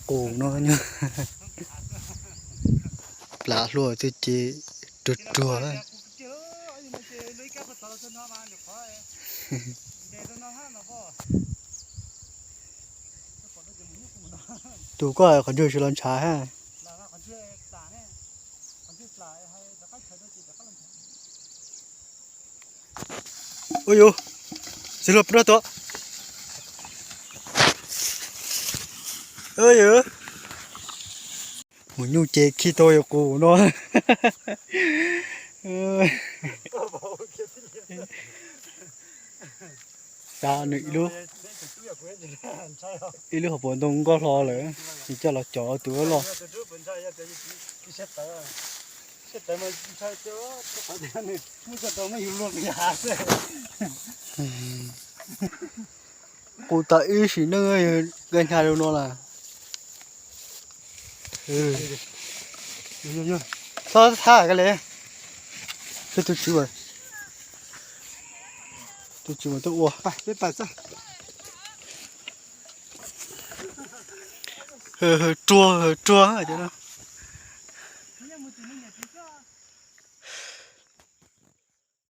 qus no nyob. Plam hluas twb ces ruag ruag. Tus koj qhov ncauj tsis los ntshav ha. Ua yus, txiv hluas pub rab tuaj. Ua yus, mus nyuj ces khi tau yus qus no. Xav nws ib lub, ib lub hauv paus ntoo nkoj hlo lawm, nws coj los cov tus loj. Qus tas ib sim neej nqaij hnyav li no lawm. Txhob thab ka le, tus tswv, tus tswv mas tuaj ua. Ruag ruag cov no.